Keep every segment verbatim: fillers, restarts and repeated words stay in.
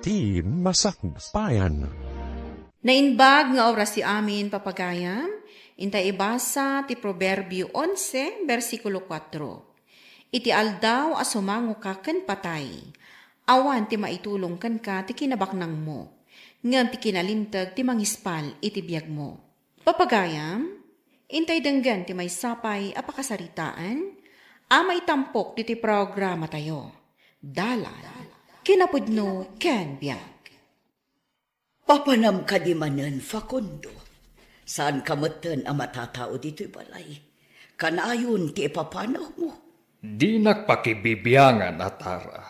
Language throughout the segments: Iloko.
ti masakbayan. Naimbag nga oras ti amin, papagayam, intay ibasa ti Proverbio onse, bersikulo kuatro. Iti aldaw a sumangoka ken patay, awan ti maitulong kenka ti kinabaknangmo, ngem ti kinalinteg ti mangispal iti biagmo. Papagayam, intay denggen ti maysa pay a pakasaritaan a maitampok ditoy programatayo. Dalan, kinapudno ken biag. Papanam kadi manen, Facundo? Saanka metten a matatao ditoy balay. Kanayon ti ipapanawmo. Dinak pakibibiangan, Atara.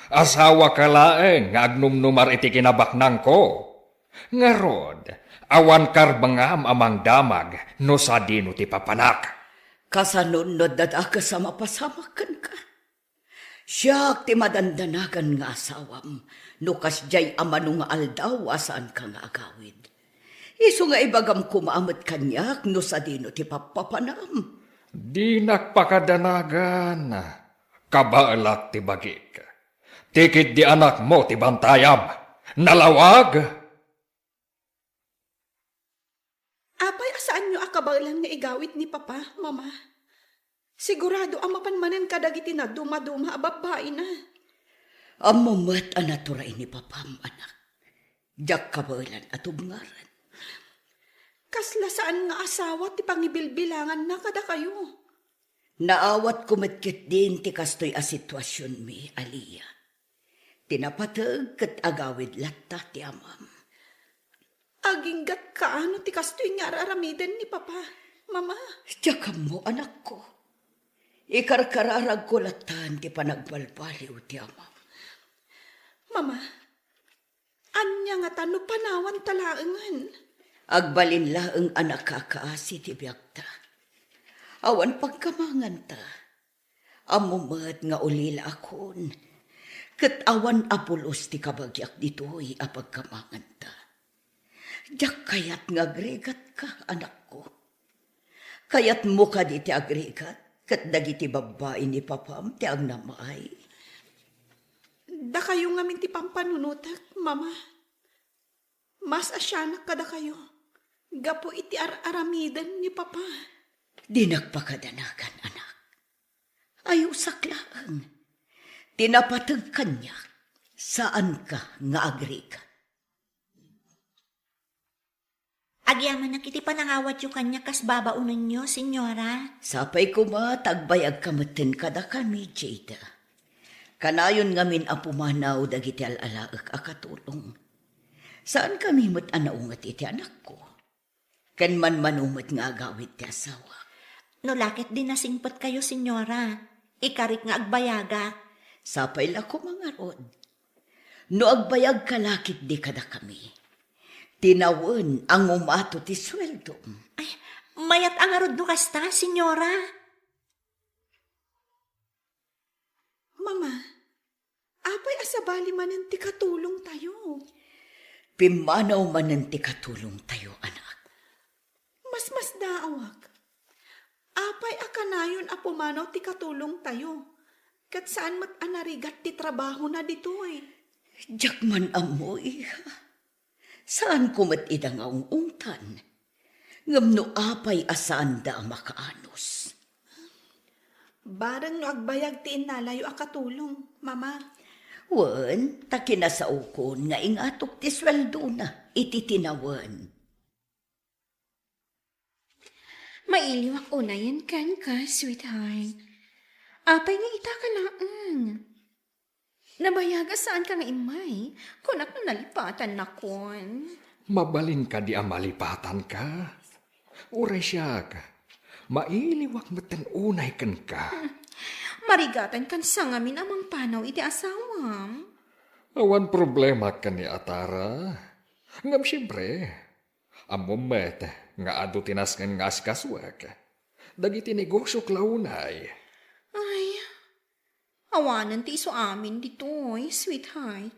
Asawaka laeng nga agnumnumar iti kinabaknangko. Ngarud, awan karbengam a mangdamag no sadino ti papanak. Kasanon no adda dakes a mapasamak kenka? Siak ti madandanagan nga asawam no kasdiay a mano nga aldaw a saanka nga agawid. Isu nga ibagam koma met kaniak no sadino ti pappapanam. Dinak pakadanagan. Kabaelak ti bagik. Ti ketdi anakmo ti bantayam. Nalawag! Apay a saanyo a kabaelan nga igawid ni Papa, Mama? Sigurado a mapan manen kadagiti nadumaduma a babbaina. Ammom met a naturay ni Papam, anak. Diak kabaelan a tubngaran. Kasla saan nga asawa ti pangibilbilanganna kadakayo. Naawatko met ketdin ti kastoy a situasionmi, Alia. Ti napateg ket agawid latta ti amam. Aginggatka no ti kastoy nga ar-aramiden ni Papa, Mama. Diak ammo, anakko. Ikarkararagko lattan ti panagbalbaliw ti amam. Mama, ania ngata no panawanta laengen? Agbalin laeng a nakakaasi ti biagta. Awan pagkamanganta. Ammom met nga ulilaakon, ket awan a pulos ti kabagiak ditoy a pagkamanganta. Diak kayat nga agrigatka, anakko. Kayatmo kadi ti agrigat ket dagiti babbai ni Papam ti agnam-ay? Dakayo ngamin ti pampanunotek, Mama. Mas a sianak kadakayo gapu iti ar-aramiden ni Papa. Dinak pakadanagan, anak. Ayusak laeng. Ti napateg kaniak, saanka nga agrigat. Agyamanak iti panangawatyo kaniak kas babaonenyo, Senyora. Sapay koma ta agbayagka metten kadakami, Jada. Kanayon ngamin a pumanaw dagiti al-alaek a katulong. Saankami met a naunget iti anakko. Ken manmano met nga agawid ti asawak. No la ketdi nasingpetkayo, Senyora, ikarik nga agbayagak. Sapay la koma ngarud. No agbayagka la ketdi kadakami, tinawen a ngumato ti sueldom. Ay, mayat a ngarud no kasta, Senyora. Mama, apay a sabali manen ti katulongtayo? Pimmanaw manen ti katulongtayo, anak. Masmasdaawak. Apay a kanayon a pumanaw ti katulongtayo, ket saan met a narigat ti trabahona ditoy? Diak man ammo, iha. Saanko met ida nga ung-ungtan. Ngem no apay a saanda a makaanus? Bareng no agbayag ti innalayo a katulong, Mama. Wen, ta kinasaokon nga ingatok ti sueldona iti tinawen. Mailiwak unayen kenka, sweetheart. Apay nga ita ka laeng? Nabayag a saanka nga immay, kunak no nalipatannakon. Mabalin kadi a malipatanka? Uray siak, mailiwak metten unay kenka. Hmm. Marigatankan sa ngamin a mangpanaw iti asawam. Awan problema ken ni Atara. Ngem siempre, ammom met nga adu ti nasken nga asikasuek. Dagiti negosiok la unay. Ay, awanen ti isu amin ditoy, sweetheart.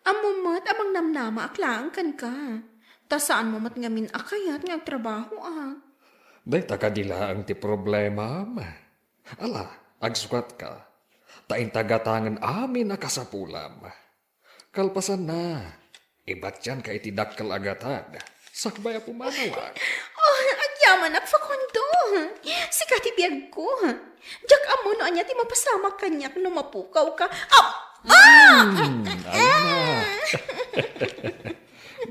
Ammom met a mangnamnamaak laeng kenka, ta saanmo met ngamin a kayat nga agtrabahoak. Dayta kadi laeng ti problemam. Ala, agsukatka, ta inta gatangen amin a kasapulam. Kalpasanna, ibatianka iti dakkel a gatad, sakbay a pumanawak. Oh, agyamanak, Facundo. Sika ti biagko. Diak ammo no ania ti mapasamak kaniak no mapukawka. Ah! Ah! Hmm, alma.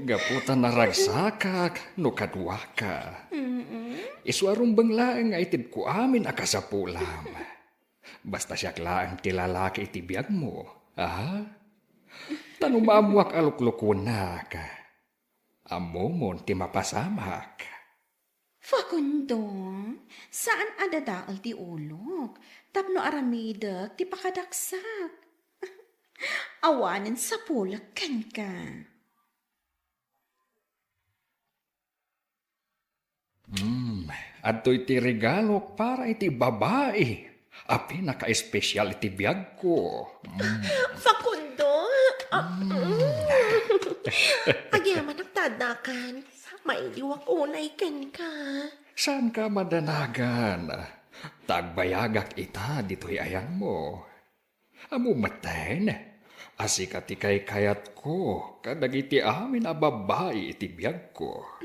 Gapu ta naragsakak no kaduaka. Mm-mm. Isu a rumbeng laeng nga itedko amin a kasapulam. Basta siak laeng ti lalaki iti biagmo, a? Ta no maammoak a luklukuennak, ammomon ti mapasamak. Facundo, saan a dadael ti ulok tapno aramidek ti pakadaksak. Awanen sapulek kenka. Hmm, adtoy ti regalok para iti babai a pinakaespesial iti biagko. Hmm. Facundo, ah, mm. Agyamanak ta addakan. Mailiwak unay kenka. Saanka madanagan? Ta agbayagak ita ditoy ayanmo. Ammom metten a sika ti kaykayatko kadagiti amin a babbai iti biagko.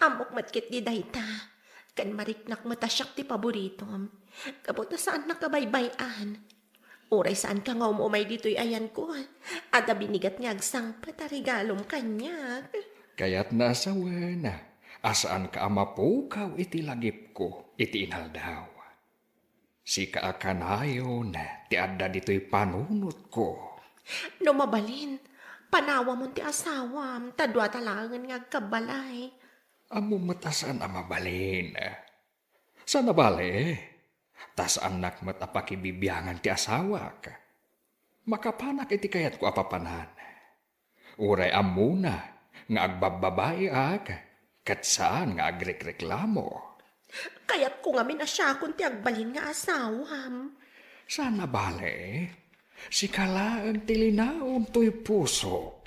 Ammok met ketdi dayta, ken mariknak met a siak ti paboritom. Gapu ta saannak a baybay-an. Uray saanka nga um-umay ditoy ayanko, adda binigat nga agsangpet a regalom kaniak. Kayatna a sawen a saanka a mapukaw iti lagipko iti inaldaw. Sika a kanayon ti adda ditoy panunotko. No mabalin, panawamon ti asawam, ta dua ta laengen nga agkabbalay. Ammom met a saan a mabalin. Saan a bale, ta saannak met a pakibibiangan ti asawak. Makapanak iti kayatko a papanan. Uray ammona nga agbabbabaiak, ket saan nga agrekreklamo. Kayatko ngamin a siakon ti agbalin nga asawam. Saan a bale, sika laeng ti linaon toy pusok.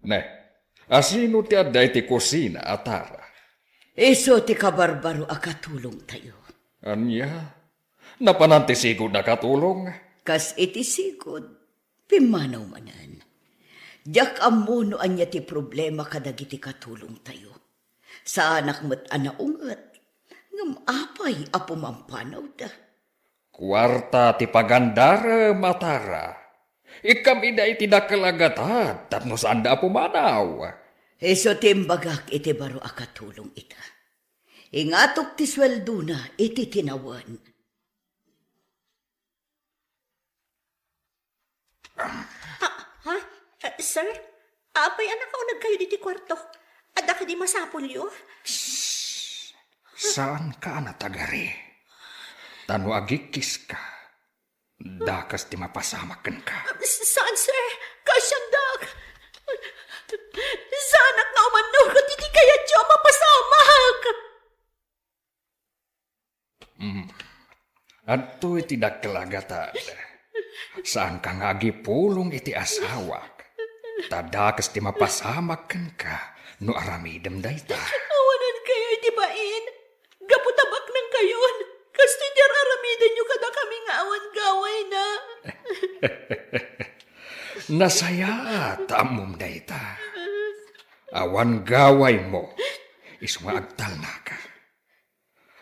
Ne, asino ti adda iti kusina a Tara? Isu ti kabarbaro a katulongtayo. Ania? Napanan ti sigud a katulong? Kas iti sigud, pimmanaw manen. Diak ammo no ania ti problema kadagiti katulongtayo. Saanak met a naunget, ngem apay a pumampanawda? Kuarta ti pagandarem a Tara. Ikkam ida iti dakkel a gatad tapno saanda a pumanaw. Isu ti imbagak iti baro a katulong ita. Ingatok ti sueldona iti tinawen. Ah, ha? Eh, sir? Apay a nakauneg kayo ditoy kuarto? Adda kadi masapulyo? Shh! Saanka a natagari. Ta no agikkiska, dakes ti mapasamak kenka. S-, saan, sir? Kaasiandak. Saanak nga umannugot iti kayatyo a mapasamak. Mm. Adtoy ti dakkel a gatad. Saanka nga agipulong iti asawak. Ta dakes ti mapasamak kenka no aramidem dayta. Awanen kayo iti bain. Gapu ta baknang kayon. Kastoy ti ar-aramidenyo kadakami nga awan gawayna. Nasayaat ta ammom dayta. Awan gawaymo. Isu nga agtalnaka.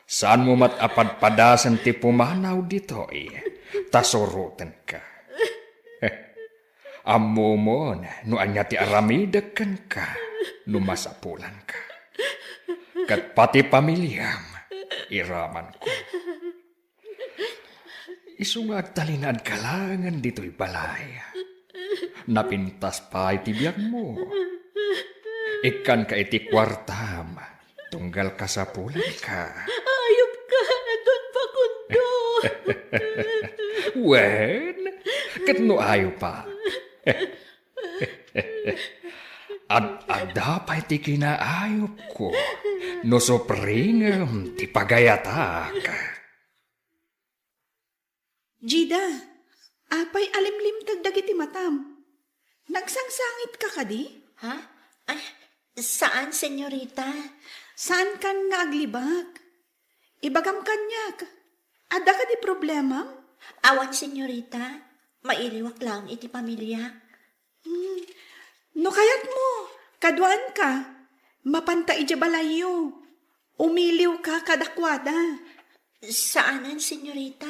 Saanmo met a padpadasen ti pumanaw ditoy, ta surotenka. Ammomon no ania ti aramidek kenka no masapulanka. Ket pati pamiliam, iramanko. Isu nga agtalinaedka laengen ditoy balay. Napintas pay ti biagmo. Ikkanka iti kuartam, tunggal kasapulanka. Ayupka, Don Facundo! Wen, ket no ayopak. Ad-adda pay ti kinaayupko no supringem ti pagayatak. Jida, apay a limlimteg dagiti matam? Nagsangsangitka kadi? Ha? Ay, saan, senyorita. Saankan nga aglibak? Ibagam kaniak, adda kadi problemam? Awan, senyorita. Mailiwak laeng iti pamiliak. Hmm. No kayatmo, kaduaanka. Mapanta idiay balayyo. Umiliwka kadakuada. Saanen, senyorita.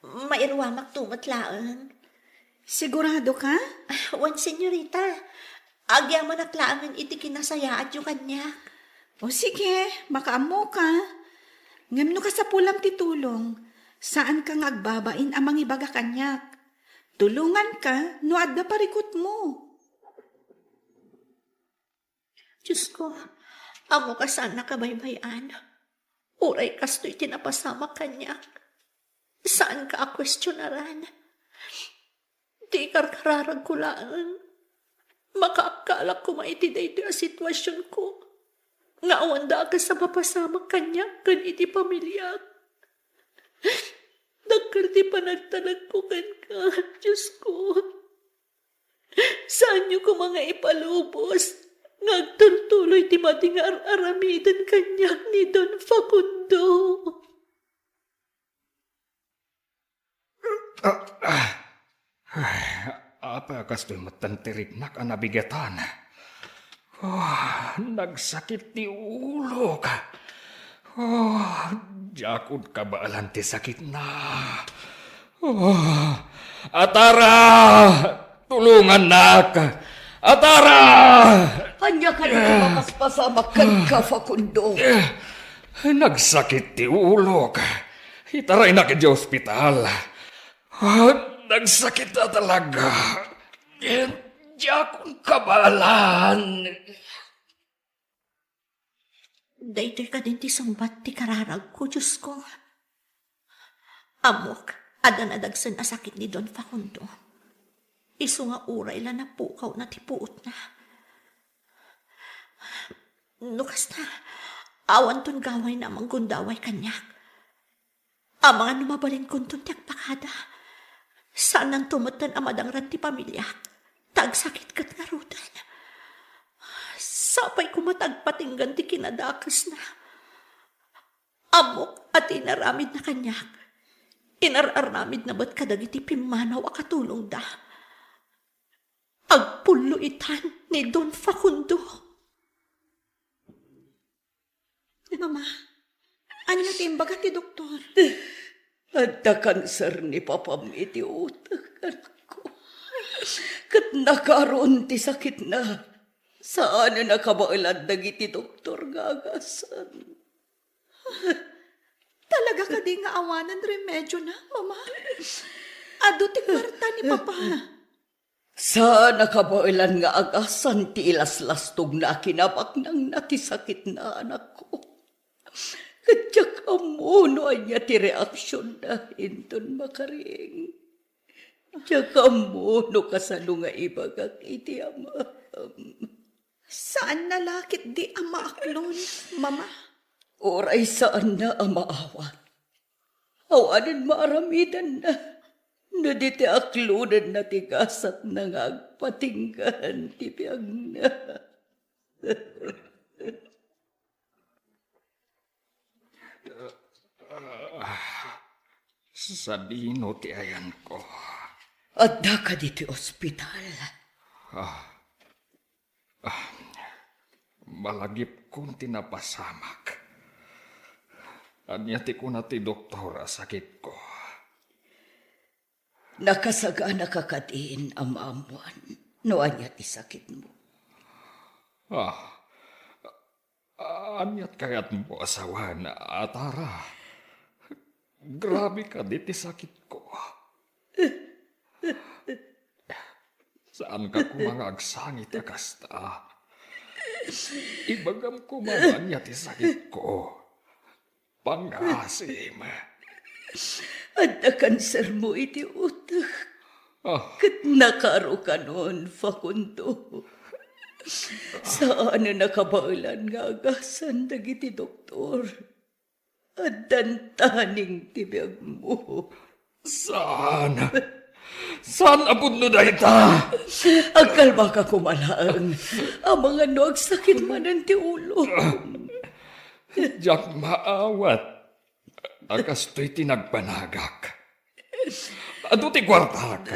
Mairuamakto met laeng. Siguradoka? Ah, wen, senyorita. Agyamanak laengen iti kinasayaatyo kaniak. O sige, makaammoka. Ngem no kasapulam ti tulong, saanka nga agbabain a mangibaga kaniak. Tulonganka no adda parikutmo. Diosko, ammok a saanna kabaybay-an. Uray kastoy ti napasamak kaniak, saanka a kuestionaran. Ti ikarkararagko laeng, makaakkalak koma iti daytoy a situasionko nga awan dakes a mapasamak kaniak ken iti pamiliak. Dakkel ti panagtalekko kenka, Diosko. Saanyo koma nga ipalubos nga agtultuloy ti madi nga ar-aramiden kaniak ni Don Facundo. Ah, ah. Ay, apay a kastoy metten ti riknak a nabigetan? Oh, nagsakit ti ulok. Oh, diakon kabaelan ti sakitna. Oh, Atara! Tulongannak! Atara! Ania kadi ti mapaspasamak kenka, Facundo? Eh, nagsakit ti ulok. Itaraynak idiay ospital. Ah, nagsakit a talaga. Eh, diakon kabaelan. Daytoy kadin ti sungbat ti kararagko, Diosko. Ammok, adda nadagsen a sakit ni Don Facundo. Isu nga uray la napukawna ti puotna. No kasta, awanton gawayna a manggundaway kaniak. Amangan no mabalinkonton ti agpakada. Saannanto metten a madangran ti pamiliak, ta agsakit ket ngaruden. Sapay koma ta agpatinggan ti kinadakesna. Ammok a ti inaramidna kaniak, inar-aramidna met kadagiti pimmanaw a katulongda. Agpullo itan ni Don Facundo. Mama, ania ti imbaga ti doktor? Adda kanser ni papam iti utek, anakko. Ket nakaron ti sakitna. Saanen a kabaelan dagiti doktor nga agasan. Talaga kadi nga awanen remedyona, Mama? Adu ti kuarta ni Papa. Saan a kabaelan nga agasan ti ilaslastogna a kinabaknangna ti sakitna, anakko. Ket diak ammo no ania ti reaksionna inton makaring. Diak ammo no kasano nga ibagak iti amam. Saanna la ketdi a maaklon, Mama? Uray saanna a maawat. Awanen maaramidenna no di ti aklonenna ti gasatna nga agpatinggan ti biagna. Sadino ti ayanko? Adda kadi ti ospital? Ah, ah, malagipkon ti napasamak. Ania ti kuna ti doktor a sakitko? Nakasaganaka kadin a maammuan no ania ti sakitmo? Ah, aniat kayatmo a sawen, Atara? Grabe kadi ti sakitko. Saanka koma nga agsangit a kasta. Ibagam koma no ania ti sakitko. Pangngaasim. Adda kansermo iti utek. Ah. Ket nakarukanon, Facundo. Saanen a kabaelan nga agasan dagiti doktor. Addan taning ti biagmo. Saan? Saan a pudno dayta? Agkalmaka koma laeng. Amangan no agsakit manen ti ulo. Diak maawat a kastoy ti nagbanagak. Adu ti kuartak.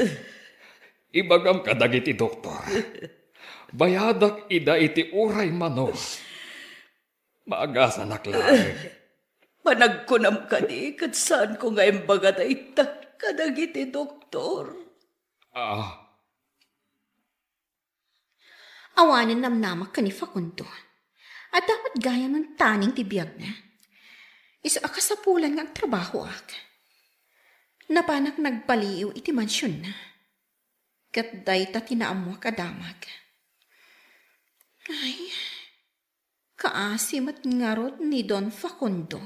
Ibagam kadagiti doktor. Bayadak ida iti uray mano. Maagasanak laeng. Panagkunam kadi ket saanko nga imbaga dayta kadagiti doktor. Ah, Awanen namnamak ken ni Facundo. Adda met gayam taneng ti biagna. Isu a kasapulan nga agtrabahoak. Napanak nagbaliw iti mansionna. Ket dayta ti naammoak a damag. Ay, kaasi met ngarud ni Don Facundo.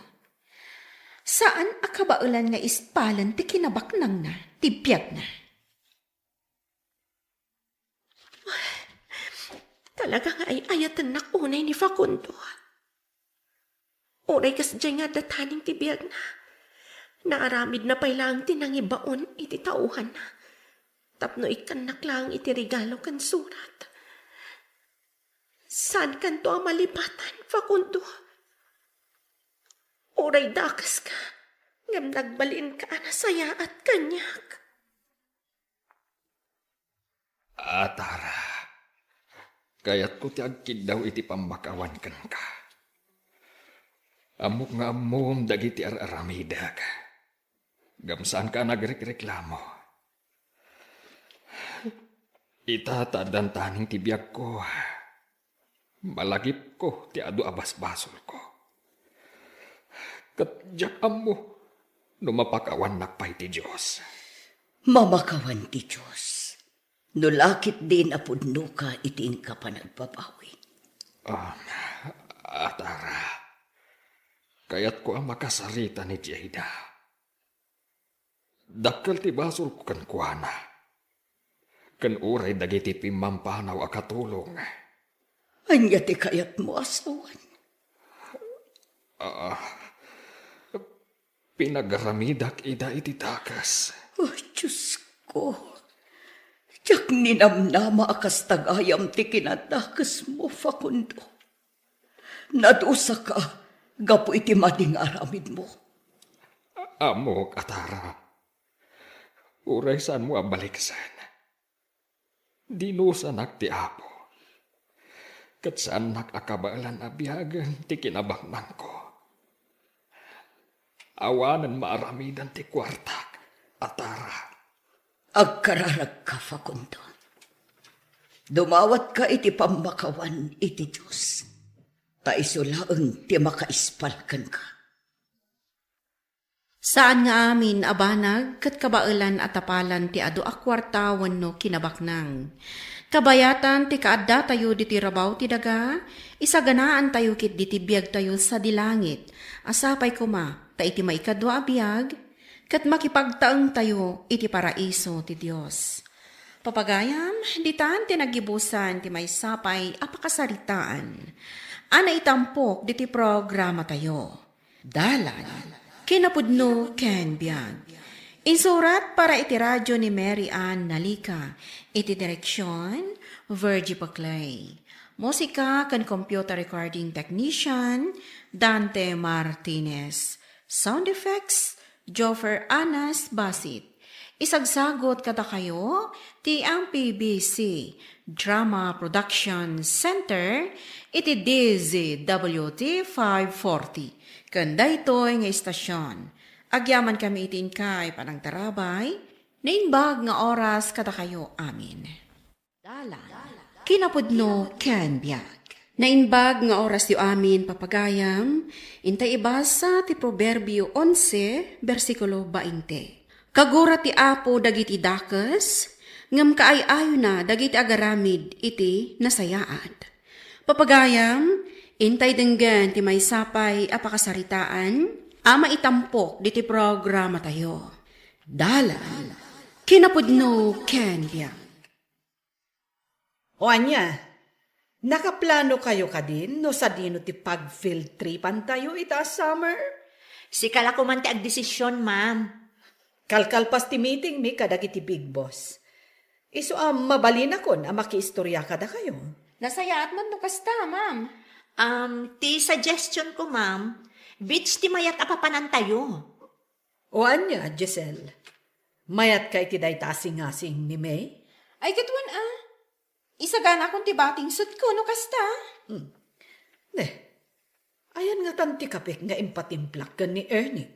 Saan a kabaelan nga ispalen ti kinabaknangna ti biagna. Talaga nga ay-ayatennak unay ni Facundo. Uray kasdiay nga adda taneng ti biagna, naaramidna pay laeng ti nangibaon iti tauhanna tapno ikkannak laeng iti regalo ken surat. Saankanto a malipatan, Facundo. Uray dakeska, ngem nagbalinka a nasayaat kaniak. Atara, kayatko ti agkiddaw iti pammakawan kenka. Ammok nga ammom dagiti ar-aramidek. Ngem saanka a nagrekreklamo. Ita ta addan taneng ti biagko. Malagipko ti adu a basbasolko. Ket diak ammo no mapakawannak pay ti Dios. Mamakawan ti Dios. No la ketdi napudnoka iti inka panagbabawi. Ah, Atara, kayatko a makasarita ni Jada. Dakkel ti basolko kenkuana. Ken uray dagiti pimmampanaw a katulong. Ania ti kayatmo a sawen? Ah, pinagaramidak ida iti dakes. Oh, Diosko, diak ninamnama a kasta gayam ti kinadakesmo, Facundo. Nadusaka gapu iti madi nga aramidmo. Ammok, Atara. Uray saanmo a baliksen. Dinusanak ti Apo. Ket saannak a kabaelan a biagen ti kinabaknangko. Awanen maaramidan ti kuartak, Atara. Agkararagka, Facundo. Dumawatka iti pammakawan iti Dios, ta isu laeng ti makaispal kenka. Saan nga amin a banag ket kabaelan a tapalan ti adu a kuarta wenno kinabaknang. Kabayatan ti kaaddatayo ditoy rabaw ti daga, isaganaantayo ketdi ti biagtayo sadi langit a sapay koma ta iti maikadua a biag, ket makipagtaengtayo iti paraiso ti Dios. Papagayam, ditan ti naggibusan ti maysa pay a pakasaritaan a naitampok ditoy programatayo. Dalan, kinapudno ken biag. Insurat para iti radyo ni Mary Ann Nalica. Iti direksyon, Virgie Paclay. Musika ken computer recording technician, Dante Martinez. Sound effects, Joffer Anas Basit. Isagsagot kadakayo ti M P B C Drama Production Center iti D Z W T five forty. Ken daytoy nga istasion, agyamankami iti inkay panangtarabay, naimbag nga oras kadakayo amin. Dalan, kinapudno ken biag. Naimbag nga orasyo amin, papagayam, intay ibasa ti Proverbio onse, bersikulo bainte. Kagura ti Apo dagiti dakes, ngem kaay-ayona dagiti agaramid iti nasayaat. Papagayam, intay denggen ti maysa pay a pakasaritaan a maitampok ditoy programatayo. Dalan, kinapudno ken biag. O ania, nakaplanokayo kadin no sadino ti pag-field tripantayo ita a summer? Sika la koman ti agdesision, ma'am. Kalkalpas ti meetingmi kadagiti big boss. Isu a mabalinakon a makiistoria kadakayo. Nasayaat met no kasta, ma'am. Um, ti suggestion ko, ma'am, beach ti mayat a papanantayo. O ania, Giselle? Mayatka iti dayta a singasing ni May? Ay, ket wen a. Isaganakon ti batingsotko no kasta. Hmm. Ne, ayan ngatan ti kapek nga impatimplak ken ni Ernie?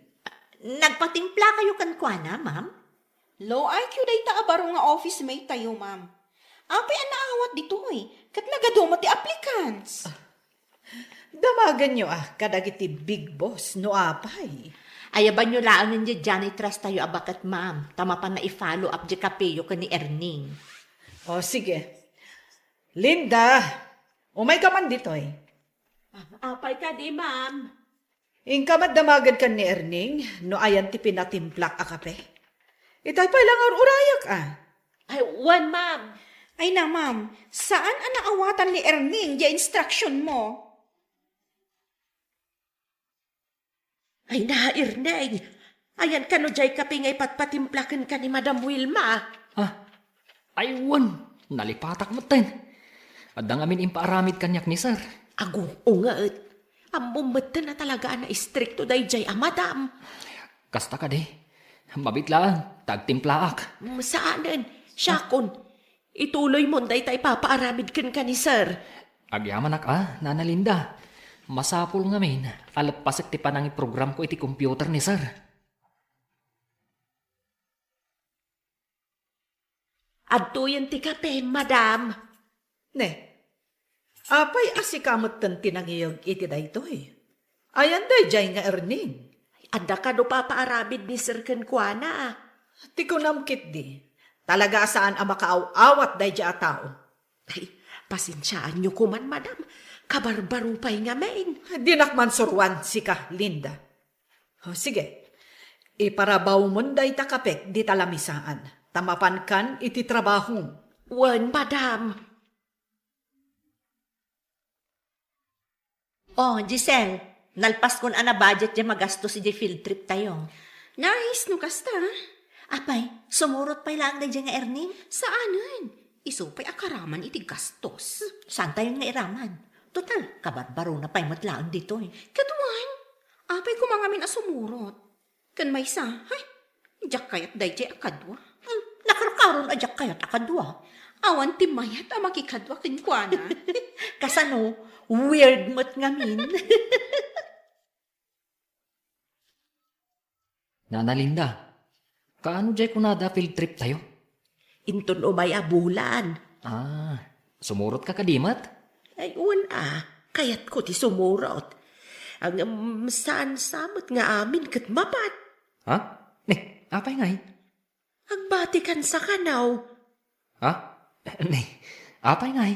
Nagpatimplakayo kenkuana, ma'am? Low I Q dayta a baro nga office mate tayo, ma'am. Apay a naawat ditoy, ket nagadu met ti applicants. Damagenyo a kadagiti big boss no apay. Ayabanyo laengen diay janitress tayo a baket, ma'am, ta mapan na i-follow up diay kapeyo ken ni Erning. O, sige. Linda, umayka man ditoy. Apay kadi, ma'am? Inka met damagen ken ni Erning no ayan ti pinatimplak a kape. Itay pay la nga ur-urayak a. Ay, wen, ma'am. Ay na, ma'am, saan a naawatan ni Erning diay instruction mo? Ay na, Erning. Ayan kano diay kape nga ipatpatimpla kenka ni Madam Wilma. Ah, ay wen, nalipatak metten. Adda ngamin impaaramid kaniak ni Sir. Agu, unget. Ammom metten a talaga a naistrikto daydiay a madam. Kasta kadi. Mabit laeng, ta agtimplaak. Mm, saanen. Siakon. Ituloymon dayta ipapaaramid kenka ni Sir. Agyamanak a, Nana Linda. Masapul ngamin a leppasek ti panangiprogramko iti computer ni Sir. Adtoyen ti kape, madam. Ne, apay a sika metten ti nangiyeg iti daytoy? Ayan daydiay nga Erning? Adda kano papaaramid ni Sir kenkuana. Ti kunam ketdi, talaga a saan a makaaw-awat daydiay a tao. Ay, pasensiaanyo koman, madam. Kabarbaro pay ngamin. Dinak man suroan sika, Linda. O, sige. Iparabawmon dayta kapek dita lamisaan, ta mapankan iti trabahom. Wen, madam. O, Giselle, nalpaskon a nabudget diay magastos idiay field trip tayo. Nice no kasta. Apay, sumurot pay laeng daydiay nga Erning? Saanen. Isu pay a karaman iti gastos. Saantayon nga iraman? Total, kabarbarona pay met laeng ditoy. Ket wen, apay koma ngamin a sumurot? Ken maysa, hay, diak kayat daydiay a kadua. Hmm, nakarkaron a diak kayat a kadua. Awan ti mayat a makikadua kenkuana. Kasano? Weird met ngamin. Nana Linda, kaano diay kunada a field trip tayo? Inton umay a bulan. Ah, sumurot ka kadi met? Ay, wen a, kayatko ti sumurot. Ngem saan sa met nga amin ket mapan. Ha? Ne, apay ngay? Agbatikan sa kanaw. Ha? Ne, apay ngay?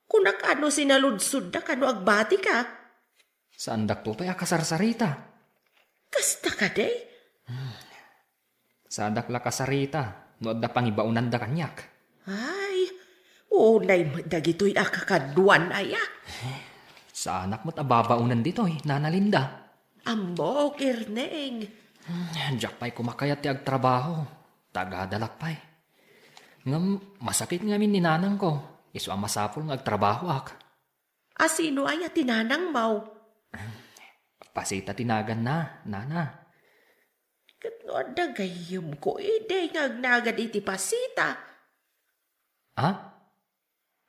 Kunak a no sinaludsodda kano agbatika. Saandakto pay a kasarsarita. Kasta kadi? Saanak la kasarita no adda pangibaonanda kaniak. Ay, unay met dagitoy a kakaduan aya. Saanak met a babaonan ditoy, Nana Linda. Ammok, Erning. Hmm, diak pay koma kayat ti agtrabaho. Tagadalak pay. Ngem masakit ngamin ni nanangko. Isu a masapul nga agtrabahoak. A sino aya ti nanangmo? Pasita ti naganna, nana. Ket no adda gayyemko idi nga agnagan iti Pasita? Ha?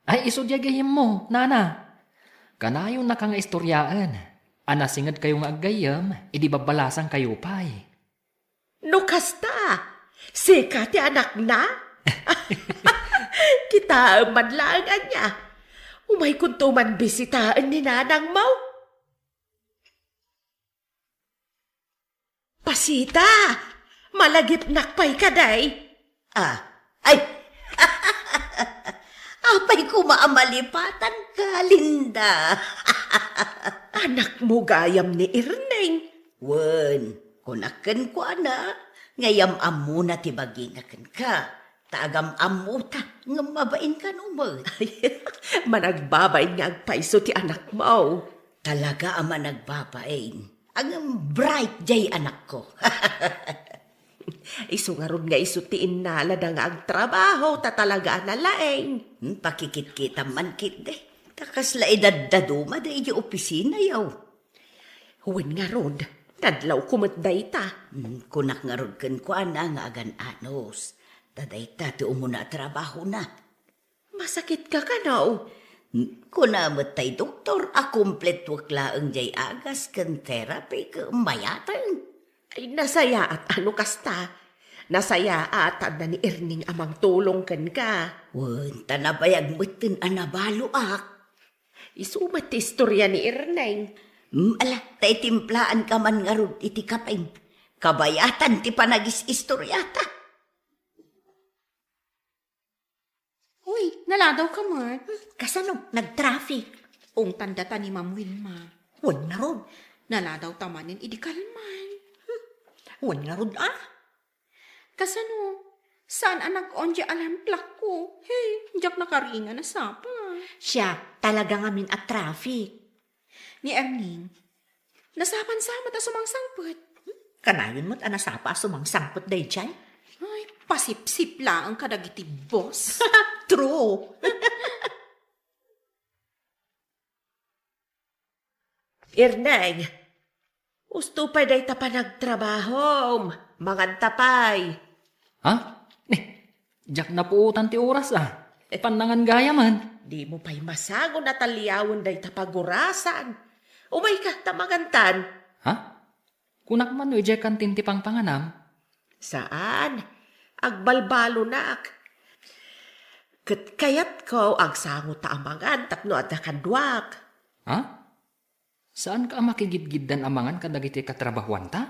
Ay, isu diay gayyemmo, nana. Kanayonnaka nga istoriaen a nasingedkayo nga aggayyem idi babbalasangkayo pay. No kasta, sika ti anakna? Kitaem man laeng ania. Umaykonto man bisitaen ni nanangmo. Pasita, malagipnak pay kadi. Ah, ay! Apay koma a malipatanka, Linda? Anakmo gayam ni Erning. Wen, kunak kenkuana, nga yam-ammona ti bagina kenka. Ta agam-ammota, ngem mabainkan met. Managbabain nga agpayso ti anakmo. Talaga a managbabain. Ngem bright diay anakko. Isu ngarud nga isu ti innalada nga agtrabaho, ta talaga a nalaing. Hmm, pakikitkitam man ketdi. Ta kasla idaddaduma daydi opisina, yaw. Wen ngarud, Nadlawko met dayta. Hmm, kunak ngarud kenkuana nga agan-anos. Ta dayta ti umuna a trabahona. Masakitka kano? Hmm, kuna met tay doktor a kumpletuek laeng jay agas ken therapy ket mayateng. Ay, nasayaat a no kasta. Nasayaat ta adda ni Erning a mangtulong kenka. Wen, ta nabayag metten a nabaloak. Isu met ti istoria ni Erneng. Mm, ala, ta itimplaanka man ngarud iti kapeng. Kabayatan ti panagis-istoriata. Uy, naladawka met. Kasano? Nag-traffic. Ungtan data ni Ma'am Wilma. Wen ngarud. Naladawta manen idi kalman. Wen ngarud, ah? Kasano? Saan a nag-on di alarm clock ko? Hey, diak nakaringan a sapa. Siya, talaga ngamin a traffic. Ni Erning, nasapan sa met a sumangsangpet. Kanayon met a nasapa a sumangsangpet daydiay? Ay, pasipsip laeng kadagiti boss. True. Erneng, usto pay dayta panagtrabahom. Manganta pay. Ha? Ni, diak napuotan ti oras, ah. Pannangan gayam. Dimo pay masango a taliawen dayta pagurasan. Umayka, ta mangantan. Ha? Kunak man no idiay kantin ti pangpanganam? Saan. Agbalbalonak. Ket kayatko, agsangota a mangan tapno adda kaduak. Ha? Saanka a makigidgiddan a mangan kadagiti katrabahuanta?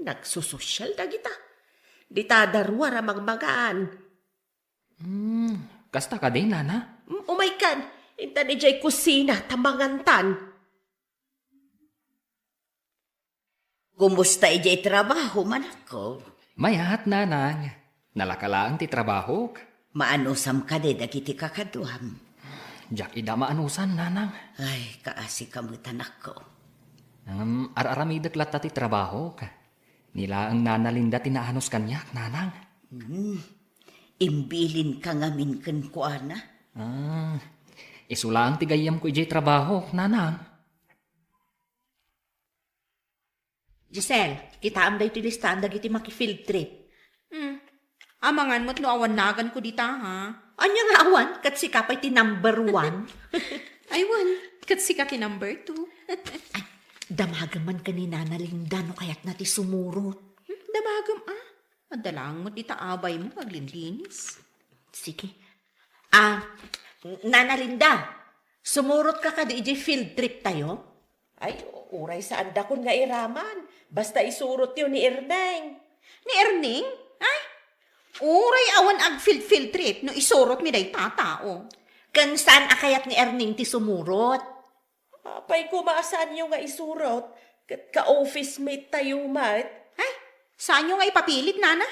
Nagsososyal dagita. Dita daruar a mangmangan. Hmm, kasta kadi, nana? Mm, umaykan. Intan idiay kusina ta mangantan. Kumusta idiay trabaho, manakko? Mayat, nanang. Nalaka laeng ti trabahok. Maanusam kadi dagiti kakaduam? Diak ida maanusan, nanang. Ay, kaasika met, anakko. Ngem ar-aramidek latta ti trabahok. Ni laeng Nana Linda ti naanus kaniak, nanang. Hmm. Imbilinka ngamin kenkuana? Ah, isu laeng ti gayyemko idiay trabahok, nanang. Giselle, kitaem daytoy listaan dagiti maki-field trip. Hmm. Amangan met no awan naganko dita, ha? Ania nga awan? Ket sika pay ti number one. Ay, wen, ket sika ti number two. Ay, damagem man ken ni Nana Linda no kayatna ti sumurot. Hmm, damagem, ah? Adda laeng met dita abaymo nga aglinlinis. Sige. Ah, Nana Linda, sumurotka kadi idiay field trip tayo? Ay, uray saandakon nga iraman. Basta isurotyo ni Erneng. Ni Erneng? Ay, uray awan ag-field, field trip no isurotmi dayta a tao. Ken saan a kayat ni Erneng ti sumurot? Apay koma a saanyo nga isurot, ket ka-office mate tayo met. Ay, saanyo nga ipapilit, nana?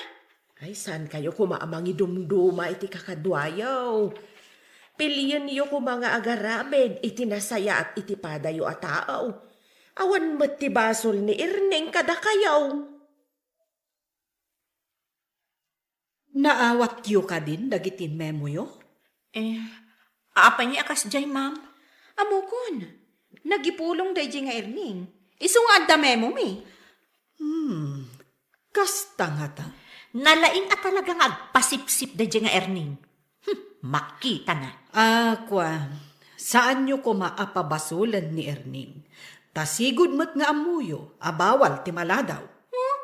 Ay, saankayo koma a mangidumduma iti kakaduayo? Pilienyo koma nga agaramid iti nasayaat iti padayo a tao. Awan met ti basol ni Erneng kadakayo. Naawatyo kadin dagiti memoyo? Eh, apay nga kasdiay, ma'am? Ammokon, nagipulong daydiay nga Erneng. Isu nga adda memomi. Hmm, kasta ngata? Nalaing a talaga nga agpasipsip daydiay nga Erneng. Hmm, makitana. Ah, kua, saanyo koma a pabasolen ni Erneng. Ta sigud met nga ammoyo a bawal ti maladaw. Huh?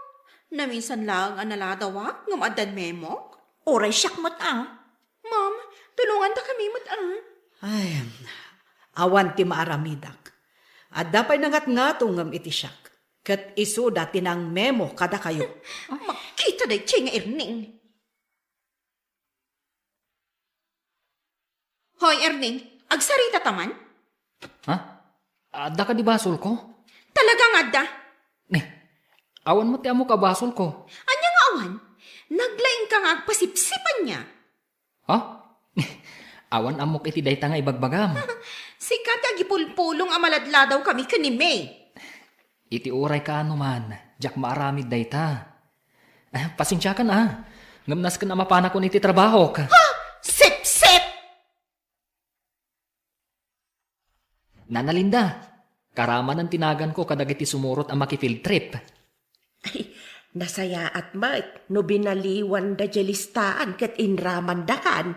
Naminsan laeng a naladawak ngem addan memok? Uray siak met a. Ma'am, tulongandakami met a. Ay, awan ti maaramidak. Adda pay nangatngato ngem iti siak. Ket isuda ti nangmemo kadakayo. Makita daydiay nga Erneng. Hoy, Erneng, agsarita ta man? Ha? Adda kadi basolko? Talaga nga adda. Ni, awan met ti ammok a basolko. Ania nga awan? Naglaingka nga agpasipsip ania. Ha? Awan ammok iti dayta nga ibagbagam. Sika ti agipulpulong a maladladawkami ken ni May. Iti uray kaano man, diak maaramid dayta. Eh, pasensiakan a. Ngem nasken a mapanakon iti trabahok. Ha? Sipsip! Nana Linda, Aramanen ti naganko kadagiti sumurot a maki-field trip. Ay, nasayaat met no binaliwanda diay listaan ket inramandakan.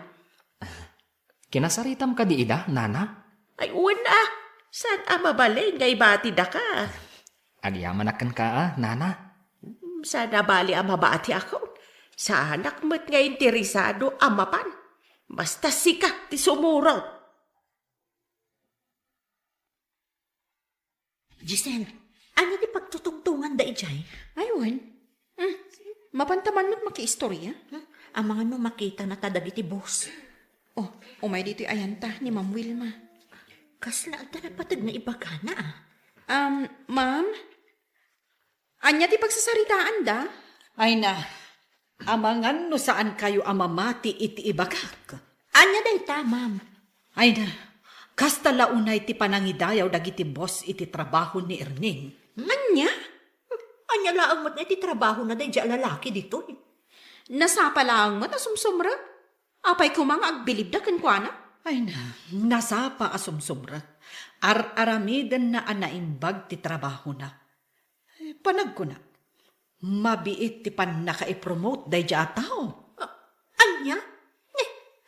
Kinasaritam kadi ida, nana? Ay, wen a. Saan a mabalin nga ibatidaka? Agyamanak kenka, a, nana. Hmm, saan a bali a mabatiakon. Saanak met nga interesado a mapan. Basta sika ti sumurot. Giselle, ania ti pagtutungtonganda idiay? Ay, wen. Hmm, mapanta man met makiistorya? Hmm, amangan no makitana ta dagiti boss. Oh, umay ditoy ayanta ni Ma'am Wilma. Kasla adda napateg nga ibagana, a. Um, ma'am? Ania ti pagsasaritaanda? Ay na, amangan no saankayo a mamati iti ibagak. Ania dayta, ma'am? Ay na, kasta la unay ti panangidayaw dagiti boss iti trabaho ni Erning. Ania? Ania laeng met nga iti trabahona daydiay a lalaki ditoy? Nasapa laeng met a sumsumrek. Apay koma nga agbilibda kenkuana? Ay na, nasapa a sumsumrek. Ar-aramidenna a naimbag ti trabahona. Eh, panagkunak, mabiit ti pannakaipromote daydiay a tao. A-, ania? Ne,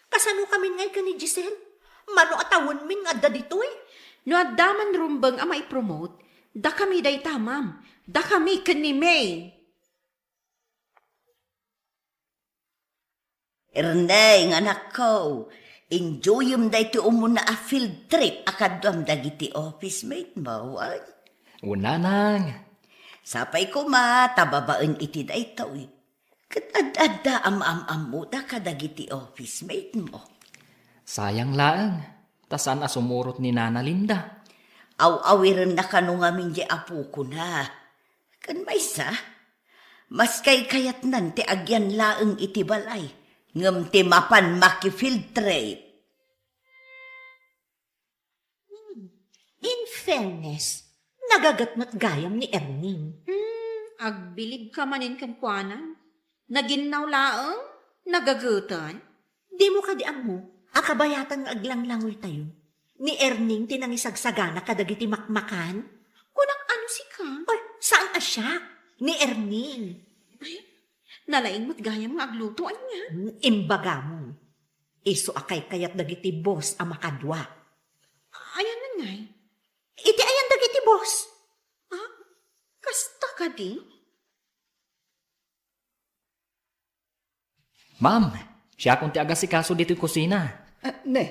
kasano kamin ngay ken ni Giselle? Mano a tawenmin nga adda ditoy? No adda man rumbeng a maipromote, dakami dayta, ma'am. Dakami ken ni May. Erneng, anakko, enjoyem daytoy umuna a field trip a kaduam dagiti office mate mo, wen? Wen, nanang. Sapay koma ta babaen iti daytoy, ket ad-adda a maam-ammoda kadagiti office mate mo. Sayang laeng, ta saan a sumurot ni Nana Linda. Aw-awirenna kano ngamin diay apokona. Ken maysa, maskay kayatnan ti agyan laeng iti balay, ngem ti mapan maki-field trip. Hmm. In fairness, nagaget met gayam ni Erning. Hmm, agbilibka manen kenkuana. Naginnaw laeng, nagageten. Dimo kadi ammo a kabayatan nga aglanglangoytayo? Ni Erning ti nangisagsagana kadagiti makmakan? Kunak, ano sika? Ay, saan a siak? Ni Erning. Ay, nalaing met gayam nga agluto, ania? Hmm, imbagam. Isu a kaykayat dagiti boss a makadua. Ayan ngay? Iti ayan dagiti boss? Ah, kasta kadi? Ma'am, siakon ti agasikaso ditoy kusina. Ah, ne,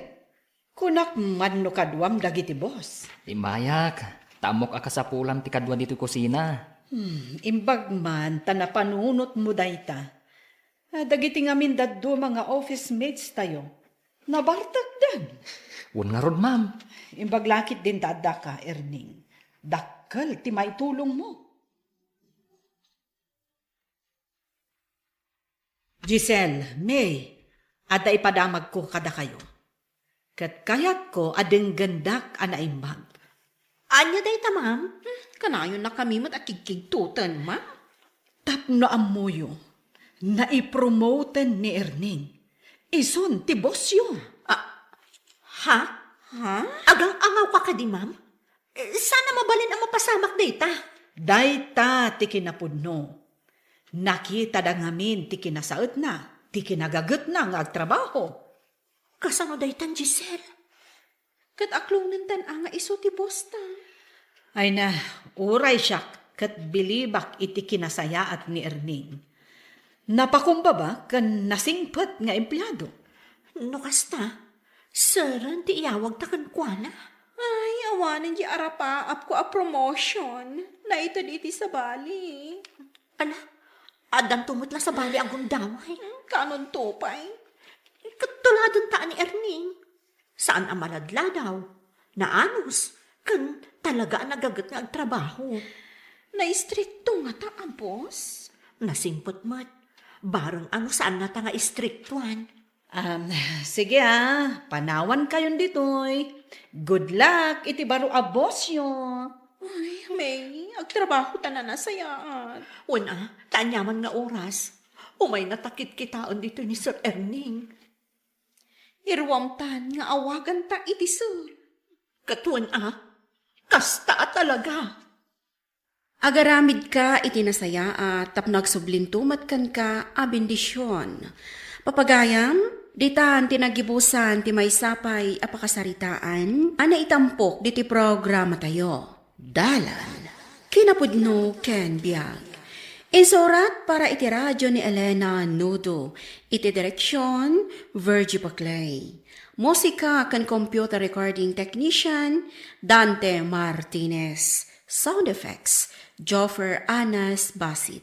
kunak man no kaduam dagiti boss. Immayak, ta ammok a kasapulam ti kadua ditoy kusina. Hmm, imbag man ta napanunotmo dayta. Ah, dagiti ngamin dadduma nga office mates tayo, nabartekden. Wen ngarud, ma'am. Imbag la ketdin ta addaka, Erning. Dakkel ti maitulongmo. Giselle, May, adda ipadamagko kadakayo. Ket kayatko a denggendak a naimbag. Ania dayta, ma'am? Hmm, kanayonnakami met a kigkigtoten, ma'am. Tapno ammoyo, naipromoten ni Erning. Isun ti bossyo. Ah, ha? Ha? Agang-angawka kadi, ma'am? Eh, saan a mabalin a mapasamak dayta? Dayta ti kinapudno. Nakitada ngamin ti kinasaetna, ti kinagagetna nga agtrabaho. Kasano daytan, Giselle? Ket aklongentan a nga isu ti boss ta. Ay na, uray siak ket bilibak iti kinasayaat ni Erning. Napakumbaba ken nasingpet nga empleado. No kasta, seren ti iyawagta kenkuana. Ay, awanen di arapaapko a promotion. Naited iti sabali. Ala, addanto met la sabali a gundaway. Hmm, kanonto pay? Ket tuladenta ni Erning. Saan a maladladaw, naanus, ken talaga a nagaget nga agtrabaho. Naistrikto ngata a boss? Nasingpet met. Bareng ano saannata nga istriktuan. Um, sige, ah, panawankayon ditoy. Good luck iti baro a bossyo. Ay, May, agtrabaho ta a nasayaat. Wen a, ta aniaman nga oras, umaynata kitkitaen ditoy ni Sir Erning. Iruamtan nga awaganta iti sir. Ket wen a, Kasta a talaga. Agaramidka iti nasayaat tapno agsublinto met kenka a bendision. Papagayam, ditan ti nagibusan ti maysa pay a pakasaritaan a naitampok diti programatayo. Dalan, kinapudno ken biag. Insurat para iti radio ni Elena Nudo, iti direksion, Virgie Paclay. Musika ken computer recording technician, Dante Martinez. Sound effects, Joffer Anas Basit.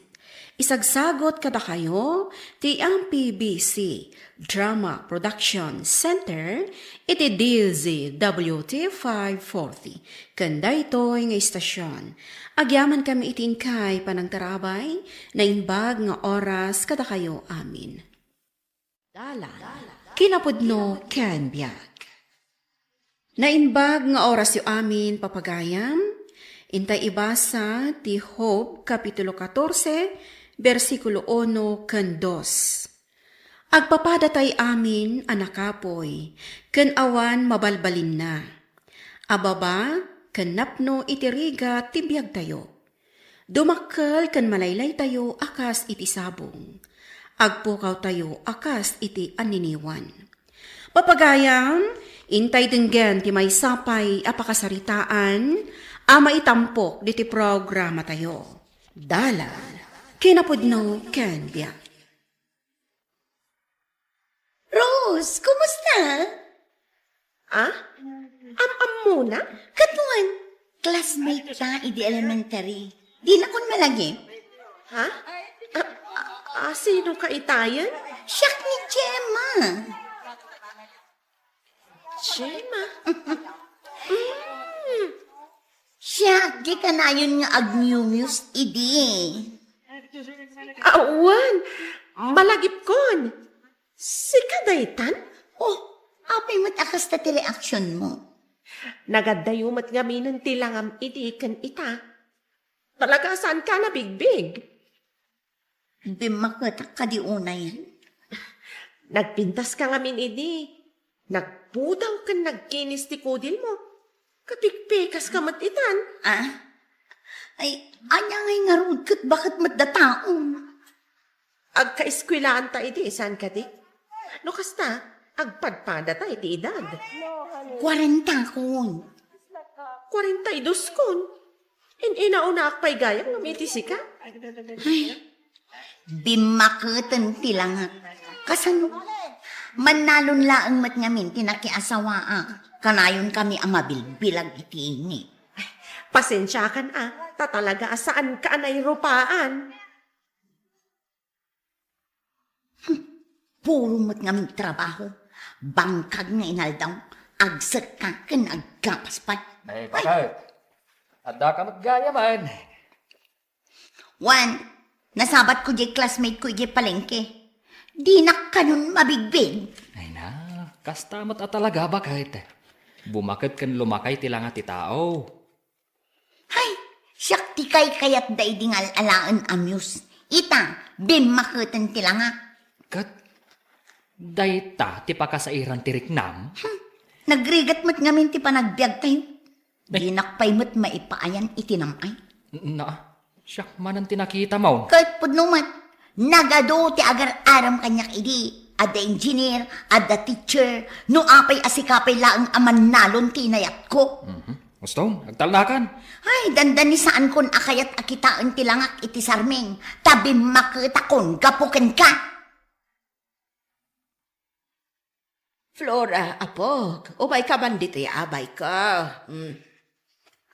Isagsagot kadakayo ti M P B C Drama Production Center iti D Z W T five forty. Ken daytoy nga istasyon, agyamankami iti inkay panangtarabay, naimbag nga oras kadakayo amin. Dalan, kinapudno ken biag. Naimbag nga orasyo amin, papagayam, intay ibasa ti Job, Kapitulo katorse, bersikulo uno ken dos. Agpapadatay amin a nakapuy, ken awan mabalbalinna. A baba ken napno iti rigat ti biagtayo. Dumakkel ken malaylaytayo a kas iti sabong. Agpukawtayo a kas iti anniniwan. Papagayam, intay denggen ti maysa pay a pakasaritaan a maitampok diti programatayo. Dalan, kinapudno ken biag. Rose, kumusta? Ah? Am-ammona? Ket wen, classmate ta idi elementary. Dinakon malagip. Ha? Ah, ah, sino ka itayen? Siak ni Gemma. Gemma? Mm. Siak, di kanayon nga agmiumius idi. Awan, malagipkon. Sika daytan? Oh, apay met a kasta ti reaksionmo? Nagaddayo met ngaminen ti langam idi ken ita. Talaga a saanka a nabigbig. Bimmaketak kadi unayen. Nagpintaska ngamin idi. Nagpudaw ken nagkinis ti kudilmo. Kapikpikaska met itan. Ah? Ay, ania ngay ngarud ket baket met dataon? Agkaeskuelaanta idi, saan kadi? No kasta, agpadpadata iti edad. Kuarentakon. Kuarenta y dos kon. In-inaunaak pay gayam ngem iti sika. Ay, bimmaketen ti langak. Kasano? Mannalon laeng met ngamin ti nakiasawaak. Kanayonkami a mabilbilag iti init. Pasensiakan a, ta talaga a saanka a nairupaan. Hmm, puro met ngamin trabaho. Bangkag nga inaldaw, agsekka ken aggapas pay. Ay, bakit? Addaka met gayamen. Wen, nasabatko diay classmate ko idiay palengke. Dinak kanon mabigbig. Ay na, kasta met a talaga, bakit? Bumaket ken lumakay ti langa ti tao. Hay, siak ti kaykayatda idi nga al-alaen a muse. Ita, bimmaketen ti langa. Ket dayta ti pakasairan ti riknam? Hmm, nagrigat met ngamin ti panagbiagtayo. Eh. Dinak pay met maipaayan iti nam-ay. Na, siak manen ti nakitam. Ket pudno met, nagadu ti agar-aram kaniak idi. Adda engineer, adda teacher, no apay a sika pay laeng a mannalon ti inayatko. Mhm. Gusto, agtalnakan. Ay, dandani saankon a kayat a kitaen ti langak iti sarming, ta bimmaketakon gapu kenka. Flora, apok, umayka man ditoy abayko. Hmm.